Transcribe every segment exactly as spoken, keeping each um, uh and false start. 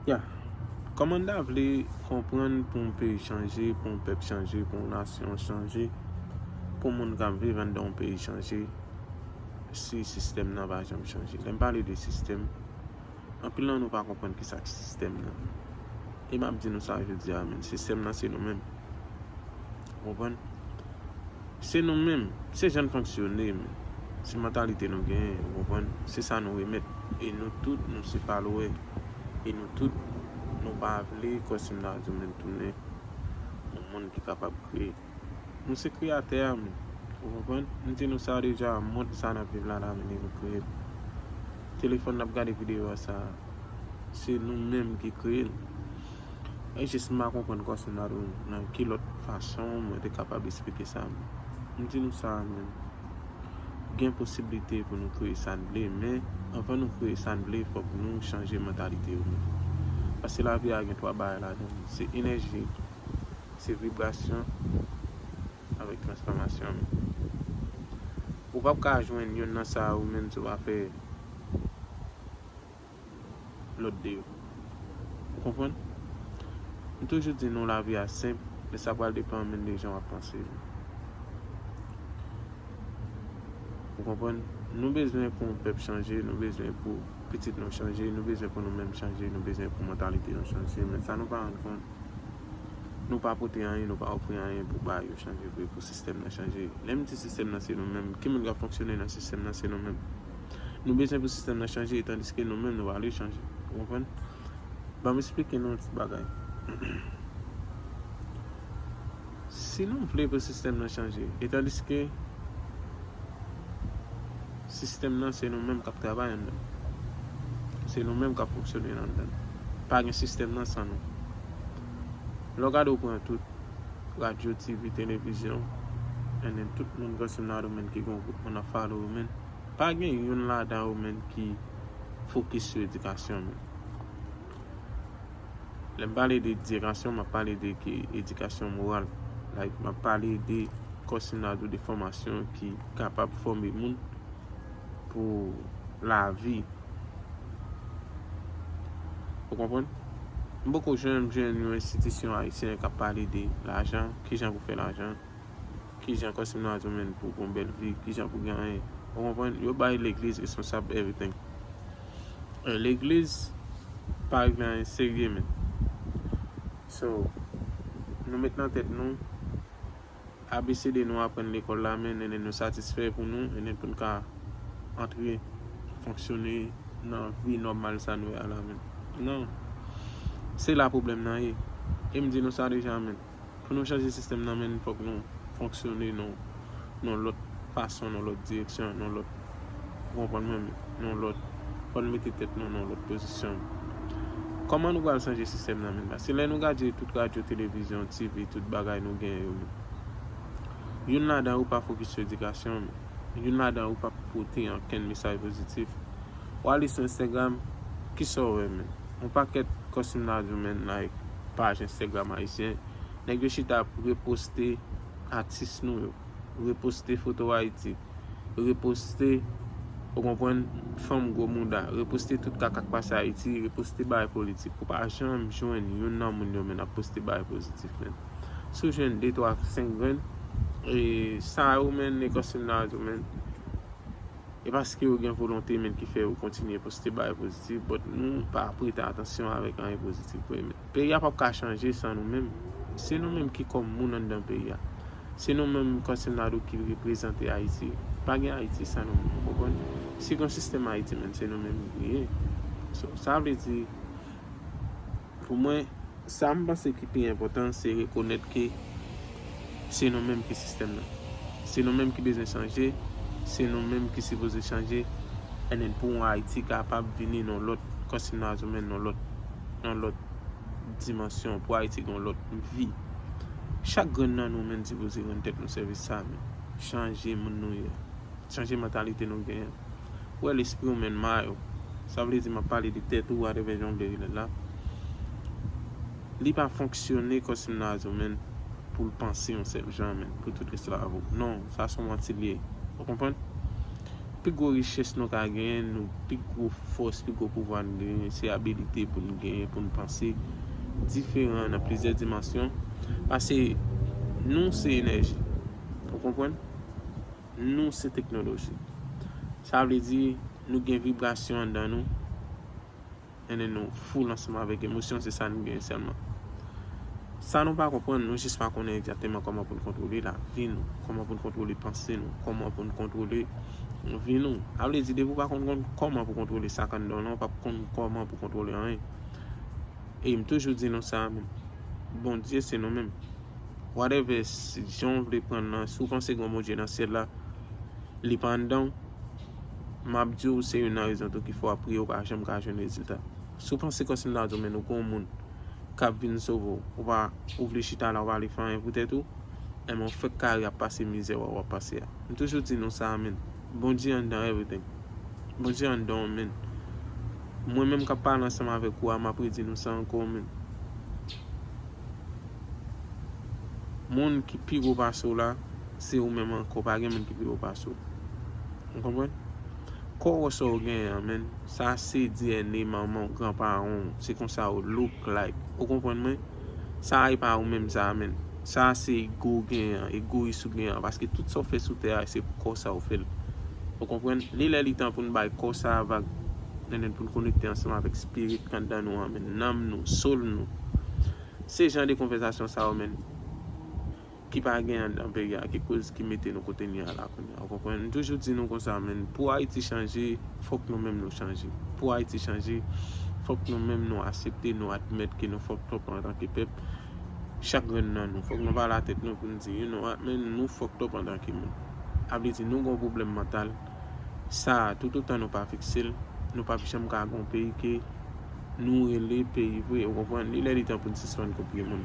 Ya, kòman n ta vle konprann pou yon peyi chanje, pou yon pèp chanje, pou yon nasyon chanje, pou moun k ap viv anndan yon peyi chanje, si sistèm nan pa janm chanje? Lè m pale de sistèm, anpil nan nou pa konprann kisa k sistèm nan. E m ap di nou sa jodi a, men sistèm nan se nou menm. Ou konprann? Se nou menm, se jan n fonksyone, men se mantalite nou genyen, ou konprann? Se sa nou remèt. E nou tout, nou se followè. E nou tout, nou pa vle kòm si m ta di w men tounen yon moun ki kapab kreye. Nou se kreyatè a, men. Ou konprann? M di nou sa deja, mond sa n ap viv la, la, men nou kreye l. Telefòn n ap gade videyo a sa, se nou menm ki kreye l. E jis m pa konprann kòm si m ta di w nan ki lòt fason mwen te kapab esplike sa, men. M di nou sa, men. Gen posiblite pou nou kreye sa n vle, men anvan nou kreye sa n vle, fòk nou chanje mantalite yo, men. Paske lavi a gen twa bagay ladan l. Se enèji, se vibrasyon, avèk transfòmasyon, men. Ou p ap ka jwenn youn nan sa yo menm si w pa fè lòt de yo. Ou konprann? M toujou di nou lavi a senp, men sa pral depann menm de jan w ap panse. Ou konprann? Nou bezwen pou yon pèp chanje, nou bezwen pou pitit nou chanje, nou bezwen pou nou menm chanje, nou bezwen pou mantalite nou chanje. Men sa nou pa rann kont, nou pa pote anyen, nou pa ofri anyen pou bagay yo chanje vre, pou sistèm nan chanje. Lè m di sistèm nan se nou menm, ki moun k ap fonksyone nan sistèm nan se nou menm. Nou bezwen pou sistèm nan chanje, tandiske nou menm nou pa vle chanje. Ou konprann? Ban m esplike nou yon ti bagay. Si nou vle pou sistèm nan chanje, e tandiske sistèm nan se nou menm k ap travay anndan l. Se nou menm k ap fonksyone anndan l. Pa gen sistèm nan san nou. Lè w gade w pran tout, radyo, T V, televizyon, and then tout moun kòm si m ta di w men ki gen yon gwoup moun ap follow yo, men. Pa gen youn ladan yo, men, ki fokis sou edikasyon, men. Lè m pale de edikasyon, m ap pale de ki edikasyon moral. Like, m ap pale de kòm si m ta di w de fòmasyon ki kapab fòme moun pou lavi. Ou konprann? M poko janm jwenn yon enstitisyon ayisyen k ap pale de lajan, kijan pou fè lajan, kijan kòm si m ta di w men pou gon bèl vi, kijan pou gen anyen. Ou konprann? Yo bay legliz responsab everything. E legliz pa regle anyen serye, men. So, nou met nan tèt nou, A B C D nou aprann lekòl la, men, and then nou satisfè pou nou, and then pou n ka antre, fonksyone nan vi nòmal sa nou ye a la, men. Non. Se la pwoblèm nan ye. E m di nou sa deja, men. Pou nou chanje sistèm nan, men, fòk nou fonksyone nan, nan lòt fason, nan lòt direksyon, nan lòt, ou konprann mwen, men, nan lòt, fò n mete tèt nou nan lòt pozisyon. Kòman nou pral chanje sistèm nan, men? Paske lè nou gade tout radyo, televizyon, T V, tout bagay nou genyen yo, men. Youn ladan yo pa fokis sou edikasyon, men. Youn ladan yo pa pote ankenn mesaj pozitif. W ale sou Instagram, kisa w wè, men? Yon pakèt kòm si m ta di w, men, like, paj Instagram ayisyen. Nèg yo chita ap reposte atis nou yo, reposte foto Ayiti, reposte, ou konprann, fanm gwo mouda, reposte tout kaka k pase Ayiti, reposte bagay politik. Ou pa janm jwenn youn nan moun yo, men, ap poste bagay pozitif, men. Si w jwenn de, twa, senk grenn, e sa yo, men, e kòm si m ta di w, men, e paske yo gen volonte, men, ki fè yo kontinye poste bagay pozitif, but nou pa prete atansyon avèk anyen pozitif vre, men. Peyi a p ap ka chanje san nou menm. Se nou menm ki kòm moun anndan peyi a. Se nou menm kòm si m ta di w ki reprezante Ayiti. Pa gen Ayiti san nou menm, ou konprann? Si gen sistèm Ayiti, men, se nou menm li ye. So, sa vle di, pou mwen, sa m panse ki pi enpòtan, se rekonèt ke se nou menm ki sistèm nan. Se nou menm ki bezwen chanje, se nou menm ki sipoze chanje, and then pou yon Ayiti kapab vini nan lòt, kòm si m ta di w men, nan lòt, nan lòt dimansyon, pou Ayiti gen yon lòt vi. Chak grenn nan nou menm sipoze rann tèt nou sèvis sa, men. Chanje moun nou ye. Chanje mantalite nou genyen. Wè lespri w, men, mayo. Sa vle di m ap pale de tèt ou, whatever jan w vle rele l la. Li pa fonksyone kòm si m ta di w, men, pou l panse yon sèl jan, men, pou tout rès lavi w. Non, sa se yon manti l ye. Ou konprann? Pi gwo richès nou ka genyen, nou pi gwo fòs, pi gwo pouvwa nou genyen, se abilite pou n genyen, pou n panse diferan nan plizyè dimansyon. Paske nou se enèji. Ou konprann? Nou se teknoloji. Sa vle di, nou gen vibrasyon anndan nou. And then nou full ansanm avèk emosyon, se sa nou gen sèlman. Sa nou pa konprann, nou jis pa konnen egzakteman kòman pou n kontwole lavi nou, kòman pou n kontwole panse nou, kòman pou n kontwole vi nou. A vle di, depi w pa konn, konn kòman pou kontwole sa k anndan w lan, w p ap konn kòman pou kontwole anyen. E m toujou di nou sa, men Bondye se nou menm. Whatever, si jan w vle pran l lan, si w panse gen yon Bondye nan syèl la, li pa anndan w, m ap di w se youn nan rezon tou ki fè w ap priye, w pa janm ka jwenn rezilta. Si w panse kòmsi m ta di w, men nou gen yon moun k ap vin sove w, ou pa, ou vle chita la, ou pa vle fè anyen pou tèt ou, enben w fèk kare ap pase mizè w ap pase a. M toujou di nou sa, men Bondye anndan everything. Bondye anndan w, men. Mwen menm k ap pale ansanm avèk ou a, m ap redi nou sa ankò, men. Moun ki pi wo pase w la, se ou menm ankò. Pa gen moun ki pi wo pase w. Ou konprann? Kò w sa w genyen an, men, sa se D N A manman w, granparan w. Se konsa w look like. Ou konprann mwen? Sa e pa ou menm sa, men. Sa se ego w genyen an, egoyis ou genyen an. Paske tout sa w fè sou tè a, se pou kò sa w fè l. Ou konprann? Li lè li tan pou n bay kò sa a vag. And then pou n konekte ansanm avèk spirit k anndan nou an, men. Nanm nou, soul nou. Se jan de konvèsasyon sa yo, men, ki pa gen anndan peyi a, ki koz ki mete nou kote n ye a la kounye a. Ou konprann? M toujou di nou konsa, men, pou Ayiti chanje, fòk nou menm nou chanje. Pou Ayiti chanje, fòk nou menm nou aksepte, nou admèt ke nou fucked up antanke pèp. Chak grenn nan nou. Fòk nou pale a tèt nou pou n di, you know what, men, nou fucked up antanke moun. A vle di, nou gen yon pwoblèm mantal. Sa a, toutotan nou pa fikse l, nou p ap janm ka gen yon peyi ke nou rele peyi vre, ou konprann? Li lè li tan pou n sispann kopye moun.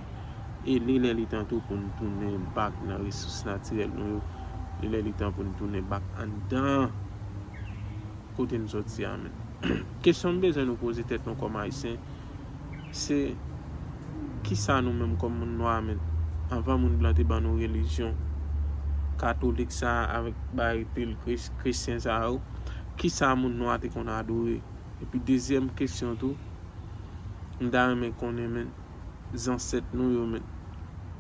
E li lè li tan tou pou n tounen back nan resous natirèl nou yo. Li lè li tan pou n tounen back anndan kote n soti a, men. Kesyon m bezwen nou poze tèt nou kòm Ayisyen, se kisa nou menm kòm moun nwa, men, anvan moun blan te ban nou relijyon katolik sa a avèk bagay pil kris-, kretyen sa yo, kisa moun nwa te konn adore? Epi dezyèm kesyon tou, m ta renmen konnen, men, zansèt nou yo, men,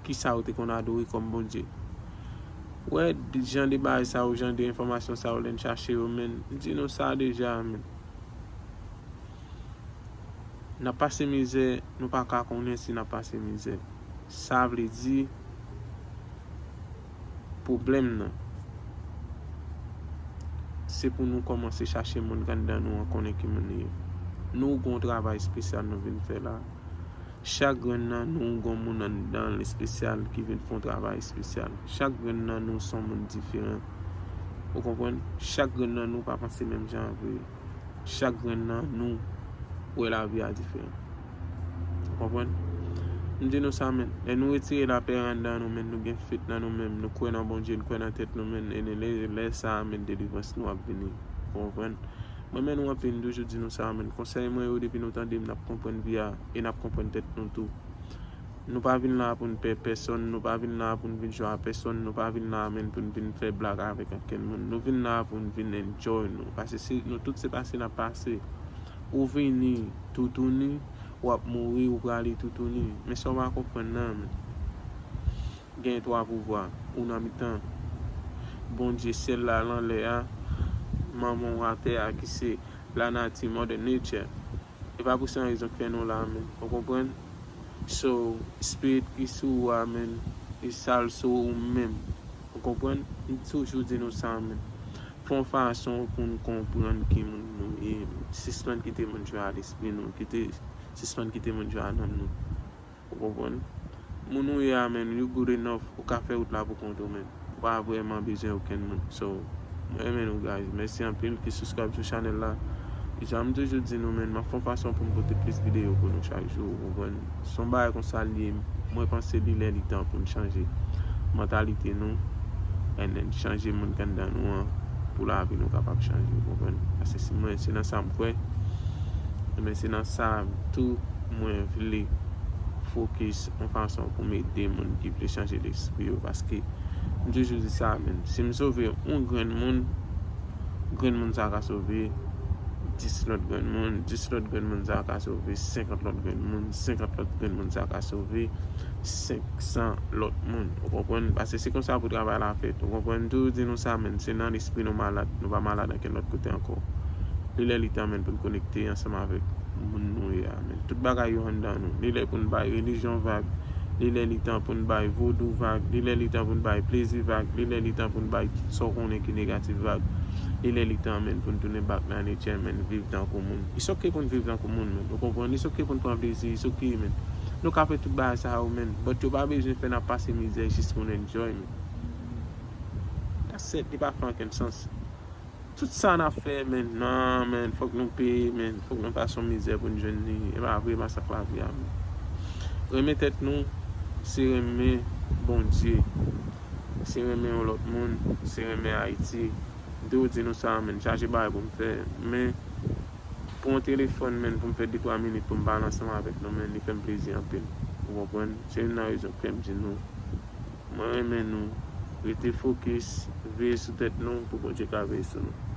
kisa yo te konn adore kòm Bondye? Ou wè, jan de bagay sa yo, jan de enfòmasyon sa yo, lè n chache yo, men, m di nou sa deja, men. N ap pase mizè, nou pa ka konnen si n ap pase mizè. Sa vle di, pwoblèm nan, se pou nou kòmanse chache moun k anndan nou an, konnen ki moun li ye. Nou gen yon travay espesyal nou vin fè la. Chak grenn nan nou gen yon moun anndan l espesyal ki vin fè yon travay espesyal. Chak grenn nan nou se yon moun diferan. Ou konprann? Chak grenn nan nou pa panse menm jan vre. Chak grenn nan nou wè lavi a diferan. Ou konprann? M di nou sa, men. Lè nou retire lapè anndan nou, men, nou gen feyt nan nou menm, nou kwè nan Bondye, nou kwè nan tèt nou, men, e lè, lè sa a, men, delivrans nou ap vini. Ou konprann? Mwen, men, nou anpil, m toujou di nou sa, men. Konsèy mwen yo, depi nou tande m, n ap konprann vi a, e n ap konprann tèt nou tou. Nou pa vin la pou n pè pèsonn, nou pa vin la pou n vin jwe a pèsonn, nou pa vin la menm pou n vin fè blag avèk ankenn moun. Nou vin la pou n vin enjoy nou. Paske se, nou tout se pase n ap pase. Ou vini toutouni, w ap mouri, ou prale toutouni. Men sa w pa konprann nan, men. Gen twa pouvwa, ou nan mitan Bondye syèl la, lanlè a, manman w atè a, ki se lanati, mother nature. E pa pou sa rezon k fè nou la, men. Ou konprann? So, spirit ki sou ou a, men, li sal sou ou menm. Ou konprann? M toujou di nou sa, men. Fè yon fason pou n konprann ki moun nou ye. Sispann kite moun jwe a lespri nou. Kite, sispann kite moun jwe a nanm nou. Ou konprann? Moun ou ye a, men, you good enough. Ou ka fè wout la pou kont ou, men. Ou pa vrèman bezwen okenn moun. So, mwen renmen nou, guys. Mèsi anpil ki subscribe sou chanèl la. E jan m toujou di nou, men, m ap fè yon fason pou m pote plis videyo pou nou chak jou, ou konprann? Se yon bagay konsa l ye, mwen panse li lè li tan pou n chanje mantalite nou, and then chanje moun k anndan nou an, pou lavi nou kapab chanje, ou konprann? Paske si mwen, se nan sa m kwè, men se nan sa tou mwen vle fokis yon fason pou m ede moun ki vle chanje lespri yo, paske m toujou di sa, men, si m sove yon grenn moun, grenn moun sa ka sove dis lòt grenn moun, dis lòt grenn moun sa ka sove senkant lòt grenn moun, senkant lòt grenn moun sa ka sove senk san lòt moun. Ou konprann? Paske se konsa pou travay la fèt. Ou konprann? M toujou di nou sa, menn, se nan lespri nou malad. Nou pa malad ankenn lòt kote ankò. Li lè li tan, menn, pou n konekte ansanm avèk moun nou ye a, menn. Tout bagay yo anndan nou. Li lè pou n bay relijyon vag. Li lè li tan pou n bay vodou vag. Li lè li tan pou n bay plezi vag. Li lè li tan pou n bay tout sa w konnen ki negatif vag. Li lè li tan, menn, pou n tounen back nan nature, menn, viv tankou moun. It's ok pou n viv tankou moun, menn. Ou konprann? It's ok pou n pran plezi. It's ok, menn. Nou ka fè tout bagay sa yo, menn. But yo pa bezwen fè n ap pase mizè jis pou n enjoy, menn. That's it. Li pa fè ankenn sans. Tout sa n ap fè, menn, nan, menn, fòk nou peye, menn, fòk nou pase yon mizè pou n jwenn li. E pa vre, pa sa k lavi a, menn. Renmen tèt nou, se renmen Bondye. Se renmen yon lòt moun, se renmen Ayiti. M toujou di nou sa, menn, chaje bagay pou m fè. Men, pou yon telefòn, menn, pou m fè de twa minit pou m pale ansanm avèk nou, menn, li fè m plezi anpil. Ou konprann? Se youn nan rezon k fè m di nou, mwen renmen nou. Rete fokis, veye sou tèt nou pou Bondye ka veye sou nou.